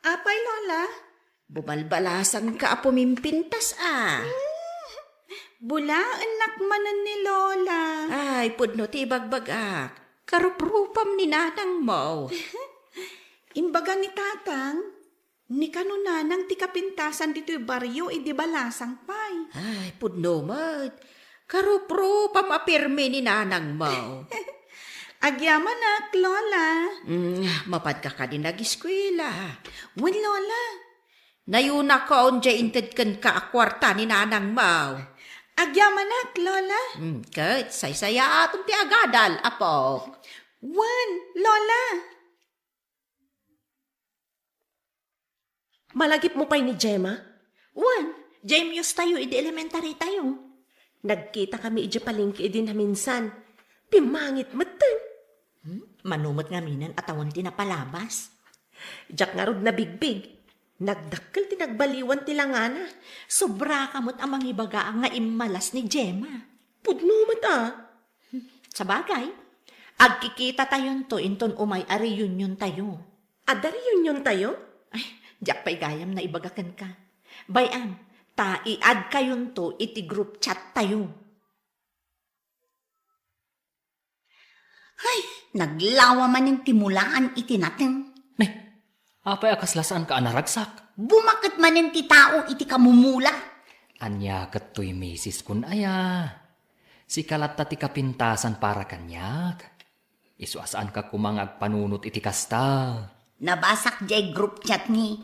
Apay, Lola? Bumalbalasanka a pumimpintas, a. Bulaennak manen ni Lola. Ay, pudno ti ibagbagak. Karuprupam ni nanangmo. Imbaga ni Tatang, ni kano nanang ti kapintasan ditoy barrio idi balasang pay. Ay, pudno met. Karuprupam a pirmi ni nanangmo. Agyamanak, Lola. Mm, mapanka kadi nagiskuela? Wen, Lola. Nayunakon diay inted kenka a kuarta ni nanangmo. Agyamanak, Lola. Mm, ket saysayaatom ti agadal, apok. Wen, Lola. Malagipmo pay ni Gemma? Wen, diay muse tayo idi elementary tayo. Nagkita kami idiay palengke idi naminsan. Pimmangit metten. Hmm? Mano met ngamin a tawen ti napalabas. Diak ngarud nabigbig. Nagdakkel ti nagbaliwan ti langana. Sobra ka met a mangibaga nga immalas ni Gemma. Pudno met a. Sabagay, agkikita tayonto inton umay a reunion tayo. Adda reunion tayo? Ay, diak pay gayam naibaga kenka. Bay-am, ta i-add kayonto iti group chat tayo. Ay, naglawa manen ti mulaan iti nateng. Ne, apay a kasla saanka a naragsak? Bumaket manen ti tao iti kamumula. Ania ket toy misis kun aya? Sika latta ti kapintasan para kaniak. Isu a saanka koma nga agpanunot iti kasta. Nabasak diay group chat ni,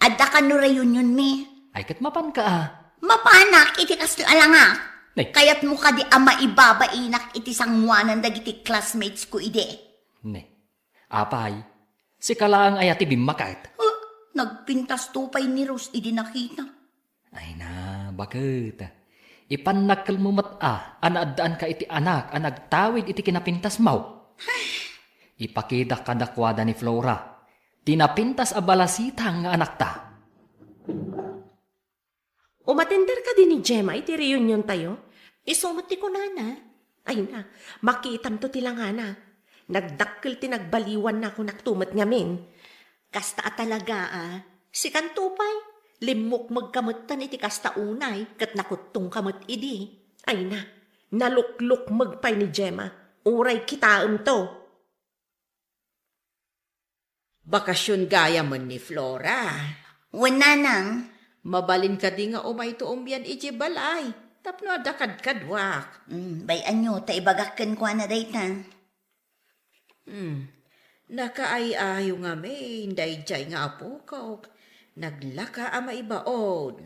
adda kano reunion mi. Ay, ket mapanka a. Mapanak iti kastoy a langak. Nay. Kayatmo kadi a maibabainak iti sangoanan dagiti classmates ko idi? Ne. Apay, sika laeng aya ti bimmaket? Huh, nagpintasto pay ni Rose idi nakita. Ay na, baket. Ipannakkelmo met a, a naaddaanka iti anak a nagtawid iti kinapintasmo. Ipakitak kadakuada ni Flora ti napintas a balasitang nga anakta. Umatender kadi ni Gemma iti reunion tayo? Isu met ti kunana. Ay na, makitamto ti langana. Nagdakkel ti nagbaliwan na kunakto met ngamin. Kasta a talaga a, sikanto pay, limmukmegka metten iti kasta unay, ket nakuttongka met idi. Ay na, naluklukmeg pay ni Gemma, uray kitaemto. Bakasion gayamen ni Flora. Wen, nanang. Mabalin kadi nga umayto umbian idiay balay, tapno adda kadkaduak. Mm, bay-anyo, ta ibagak kenkuana dayta. Hmm. Nakaay-ayo ngamin daydiay nga apokok. Naglaka a maibaon.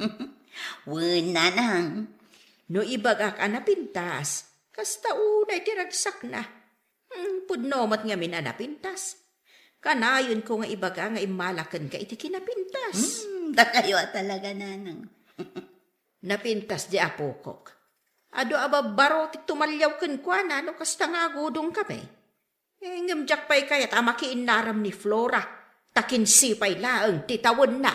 Wen, nanang. No ibagak a napintas, kasta unay ti ragsakna. Hmm, pudno met ngamin a napintas. Kanayonko nga ibaga nga immala kenka iti kinapintas. Hmm, dakayo a talaga, nanang. Napintas di apokok. Adu a babbaro ti tumaliaw kenkuana no kasta nga agudongkami. Eh, ngem diak pay kayat a makiinnaram ni Flora, ta kinse pay laeng ti tawenna.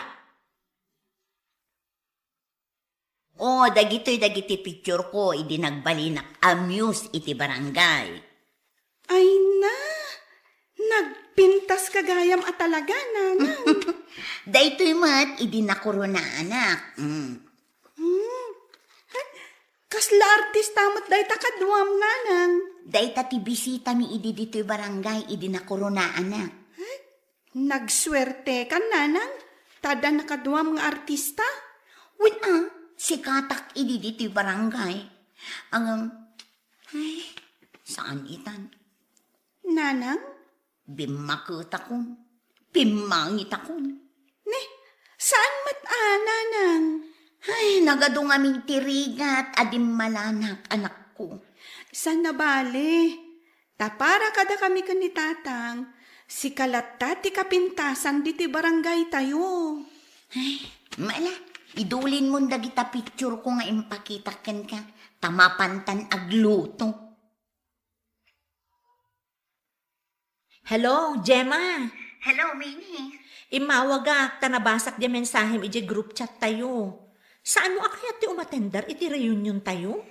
O, dagitoy dagiti picture ko idi nagbalinak a muse iti barangay. Ay na, nagpintas ka gayam a talaga, nanang. Daytoy met idi nakoronaanak. Mm. Hmm. Ay, kasla artista met dayta kaduam, nanang? Dayta ti bisitami idi ditoy barangay idi nakoronaanak. Ay, nagsuertekan, nanang, ta adda nakaduam nga artista. Wen a, sikatak idi ditoy barangay. Ngem, ay, saan itan? Nanang? Bimmaketakon. Bimmangitakon. Ne, saan met a, nanang? Ay, nagadu ngamin ti rigat a dimmalanak, anakko. Saan a bale? Ta para kadakami ken ni tatang, sika latta ti kapintasan ditoy barangay tayo. Ay, mala, idulinmon dagita picture ko nga impakitak kenka, ta mapantan agluto. Hello, Gemma. Hello, Mini. Immawagak ta nabasak diay mensahem idiay group chat tayo. Saanmo a kayat ti umatender iti reunion tayo?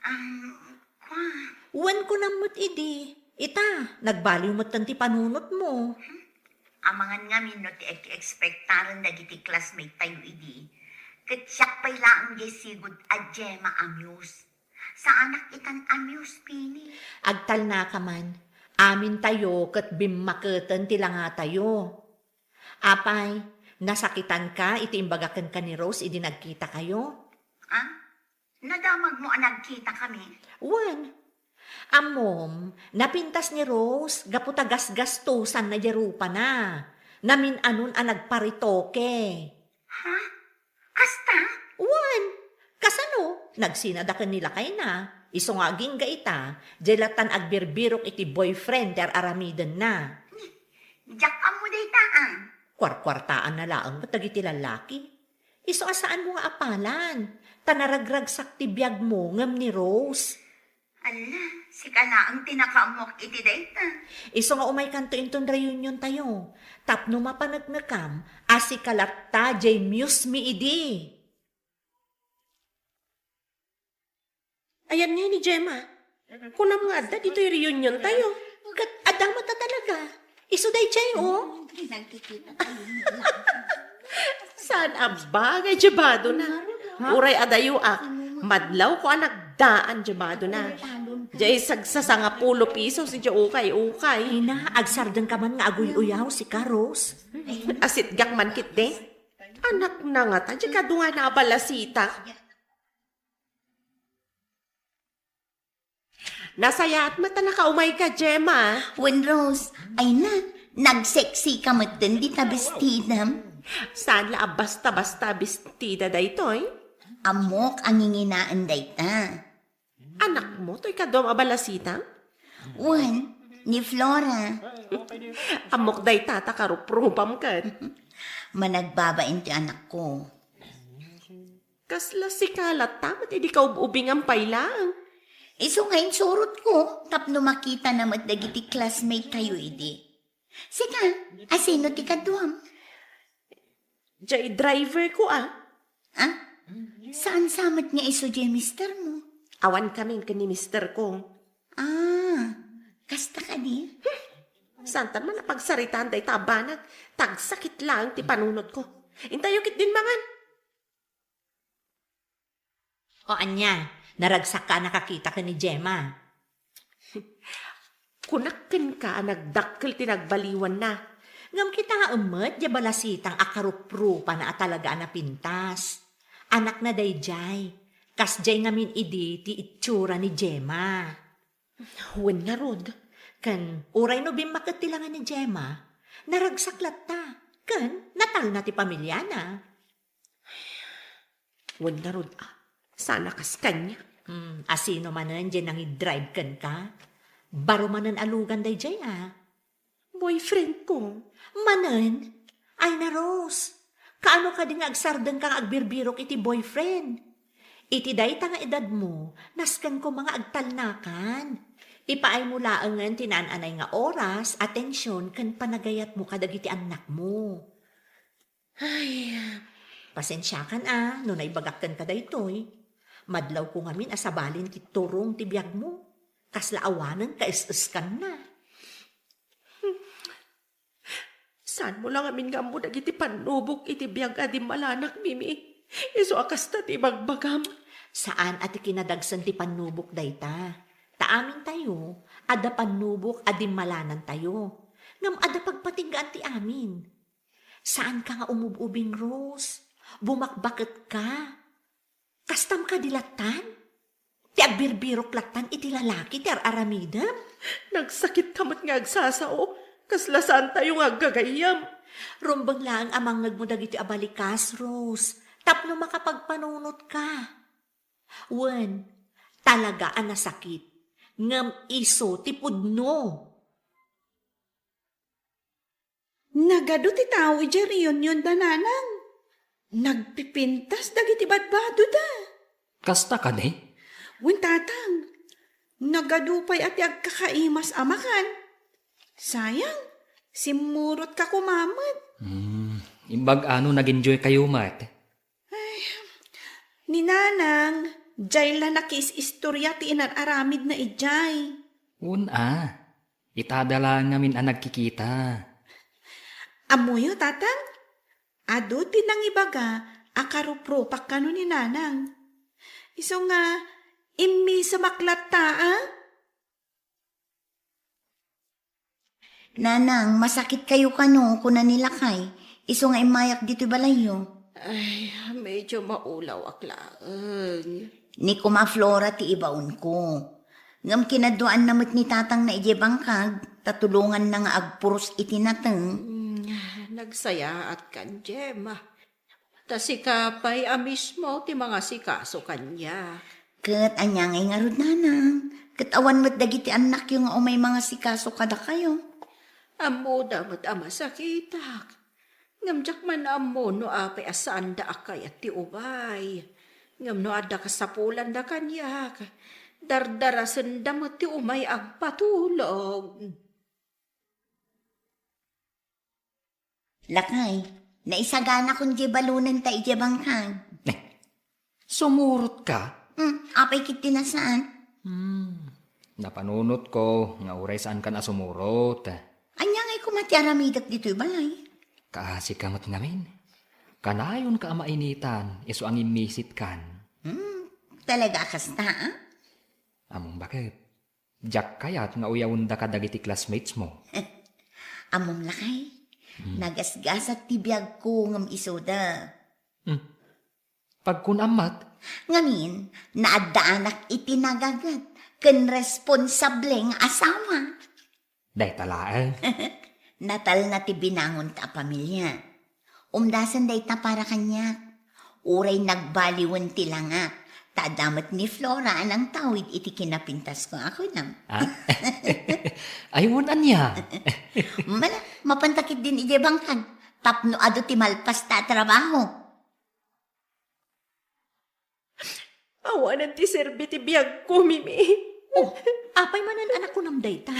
Um, kwa? Wen kunam met idi. Ita, nagbaliw metten ti panunotmo. Amangan ngamin no ti eki-ekspektaren dagiti classmate tayo idi. Ket siak pay laeng diay sigud a Gemma a muse. Saanak itan a muse, Pini. Agtalnaka man. Amintayo ket bimmaketen ti langatayo. Apay, nasakitanka iti imbaga kenka ni Rose idi nagkitakayo? Ah? Nadamagmo a nagkitakami? Wen. Ammom, napintas ni Rose gapu ta gasgastosanna diay rupana. Namin-anon a nagparetoke. Ha? Kasta? Wen. Kasano? Nagsinada ken ni lakayna. Isu nga agingga ita, diay lattan agbirbirok iti boyfriend ti ar-aramidenna. Diak ammo dayta, ah. Kuarkuartaanna laeng met dagiti lallaki. Isu a saanmo nga apalan, ta naragragsak ti biagmo ngem ni Rose. Ala, sika laeng ti nakaammoak iti dayta. Isu nga umaykanto inton reuniontayo, tapno mapaneknekam a sika latta diay muse mi idi. Ayan nga ni Gemma. Kunam nga adda ditoy reuniontayo. Ket adda met a talaga. Isu daydiay, oh. Saan a bagay diay badona? Uray adayo ak, madlawko a nagdaan diay badona. Diay sagsasangapulo pisos diay ukay-ukay. Ina, agsardengka man nga aguy-uyaw, sika, Rose. Asitgak man ketdi. Anakna ngata diay kadua nga balasita. Nasayaat met a nakaumayka, Gemma. Wen, Rose, ay na, nagseksika metten dita bestidam. Saan la a basta-basta bestida daytoy? Ammok a nginginaen dayta. Anakmo toy kaduam a balasita? Wen, ni Flora. Ammok dayta ta karuprupam ket. Managbabain ti anakko. Kasla sika latta met idi kaub-ubingam pay laeng. Isu nga insurotko tapno makitana met dagiti classmate tayo idi. Sika, asino ti kaduam? Diay driver ko, ah. Ah? Saan sa met nga isu diay mister mo? Awan kami ken ni mister ko. Ah, kasta kadi? Saantan man a pagsaritaan dayta a banag, ta agsakit laeng ti panunotko. Intayo ketdin mangan. O ania, naragsakka a nakakita ken ni Gemma? Kunak kenka a nagdakkel ti nagbaliwanna. Ngem kitaem met diay balasitang a karuprupana a talaga a napintas. Anakna daydiay, kasdiay ngamin idi ti itsura ni Gemma. Wen ngarud, ken uray no bimmaket ti langa ni Gemma, naragsak latta, ken natalna ti pamiliana. Wen ngarud, ah, saan a kas kaniak. Hmm, asino manen diay nangidrive kenka? Baro manen a lugan daydiay, ah. Boyfriend ko. Manen? Ay na, Rose. Kaano kadi nga agsardengka nga agbirbirok iti boyfriend? Iti dayta nga edadmo, nasken koma nga agtalnakan. Ipaaymo laengen ti naan-anay nga oras, atension, ken panagayatmo kadagiti annakmo. Ay, pasensiakan a no naibagak kenka daytoy. Madlawko ngamin a sabalin ti turong ti biagmo. Kasla awanen kaes-eskanna. Saanmo la ngamin nga ammo dagiti pannubok iti biag a dimmalanak, Mimi? Isu a kasta ti ibagbagam. Saan a ti kinadagsen ti pannubok dayta. Ta amintayo, adda pannubok a dimmalanantayo. Ngem adda pagpatinggaan ti amin. Saanka nga umub-ubing, Rose. Bumakbaketka. Kastam kadi lattan? Ti agbirbirok lattan iti lalaki ti ar-aramidem? Nagsakitka met nga agsasao. Kasla saantayo nga aggagayyem. Rumbeng laeng a mangngegmo dagiti a balikas, Rose, tapno makapagpanunotka. Wen, talaga a nasakit. Ngem isu ti pudno. Nagadu ti tao idiay reunionda, Nanang. Nagpipintas dagiti badbadoda. Kasta kadi? Wen, Tatang. Nagadu pay a ti agkakaimas a makan. Sayang, simmurotka koma met. Hmm, imbag ano nag-enjoy kayo met? Ay, ni Nanang, diay la nakiis-istoria ti inar-aramidna idiay. Wen a, itada laeng ngamin a nagkikita. Ammoyo, Tatang? Adu ti nangibaga a karuprupak kano ni Nanang. Isu nga, immisemak latta, a? Nanang, masakit kayo kano, kuna ni Lakay. Isu nga immayak ditoy balayyo. Ay, medyo maulawak laeng. Ni Kuma Flora ti ibaonko. Ngem kinaduaanna met ni Tatangna idiay bangkag, ta tulonganna nga agpuros iti nateng. Mm, nagsayaatkan, Gemma. Ta sika pay a mismo ti mangasikaso kaniak. Ket ania ngay ngarud, Nanang? Ket awan met dagiti annakyo nga umay mangasikaso kadakayo. Ammoda met a masakitak. Ngem diak man ammo no apay a saanda a kayat ti umay. Ngem no adda kasapulanda kaniak, dardarasenda met ti umay agpatulog. Lakay, naisaganakon diay balonenta idiay bangkag. Eh, sumurotka? Hmm, apay ket ti nasaan? Hmm, napanunotko nga uray saankan a sumurot. Ania ngay koma ti aramidek ditoy balay? Kaasika met ngamin. Kanayonka a mainitan, isu a ngimmisitkan. Hmm, talaga a kasta, a? Ammom baket. Diak kayat nga uyawenda kadagiti classmates mo. Ammom lakay, hmm, nagasgasat ti biagko ngem isuda. Hmm. Pagkunam met? Ngamin, naaddaanak iti nagaget ken responsable nga asawa. Dayta laeng. Natalna ti binangonta a pamilia. Umdasen dayta para kaniak. Uray nagbaliwen ti langak, ta adda met ni Flora a nangtawid iti kinapintasko a kunam. Ah? Ay, wen ania? Mala, mapanta ketdin idiay bangkag tapno adu ti malpasta a trabaho. Awanen ti serbi ti biagko, Mimi. Oh, apay manen a nakunam dayta?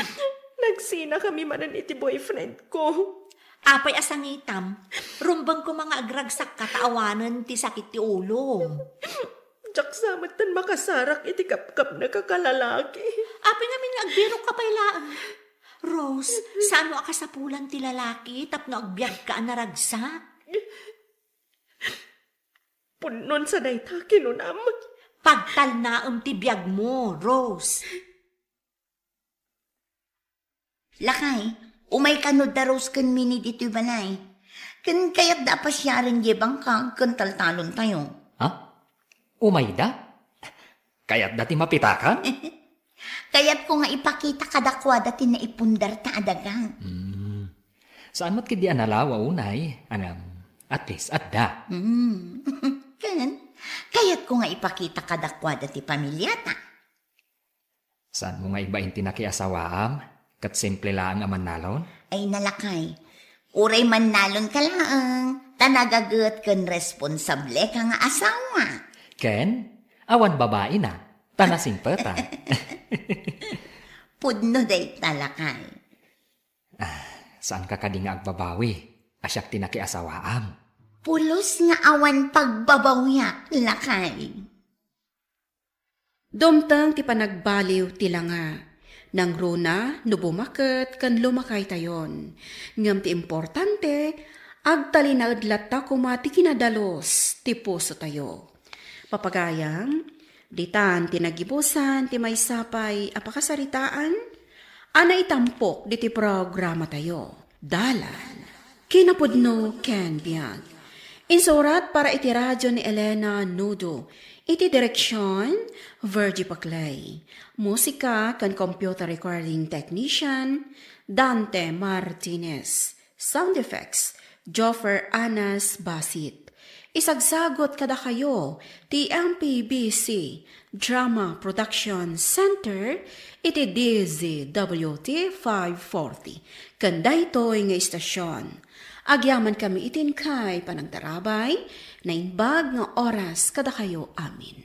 Nagsinakami manen iti boyfriendko. Apay a sangitam? Rumbeng koma nga agragsakka ta awanen ti sakit ti ulom. Diak sa metten makasarak iti kapkapnek a kalalaki. Apay ngamin nga agbirokka pay laeng? Rose, saan a kasapulan ti lalaki tapno agbiagka a naragsak? Pudnon sa dayta kinunam. Pagtalnaem ti biagmo, Rose. Lakay, umay kano da Rose ken Mini ditoy balay. Ken kayatda a pasiaren diay bangkag ken taltalontayo. Ha? Umayda? Kayatda ti mapitakan? Kayatko nga ipakita kadakuada ti naipundarta a daga. Hmm. Saan met ketdi a nalawa unay, ngem, at least, adda. Hmm. Ken, kayatko nga ipakita kadakuada ti pamiliata. Saanmo nga ibain ti nakiasawaam? Ket simple laeng a mannalon? Ay, nalakay. Uray mannalonka laeng, ta nagaget ken responsableka nga asawa. Ken, awan babaina, ta nasingpetan. Pudno dayta, lakay. Ah, saanka kadi nga agbabawi a siak ti nakiasawaam? Pulos nga awan pagbabawiak, lakay. Dumteng ti panagbaliw ti langa. Nangruna no bumaket ken lumakaytayon. Ngem ti importante, agtalinaed latta koma ti kinadalus ti pusotayo. Papagayam, ditan ti nagibusan ti maysa pay a pakasaritaan a naitampok ditoy programatayo. Dalan, kinapudno ken biag. Insurat para iti radio ni Elena Nudo. Iti direksion, Virgie Paclay. Musika ken computer recording technician, Dante Martinez. Sound effects, Joffer Anas Basit. Isagsagut kadakayo ti M P B C Drama Production Center iti D Z W T five forty. Ken daytoy nga istasion, agyamankami iti inkay panagtarabay, naimbag nga oras kadakayo amin.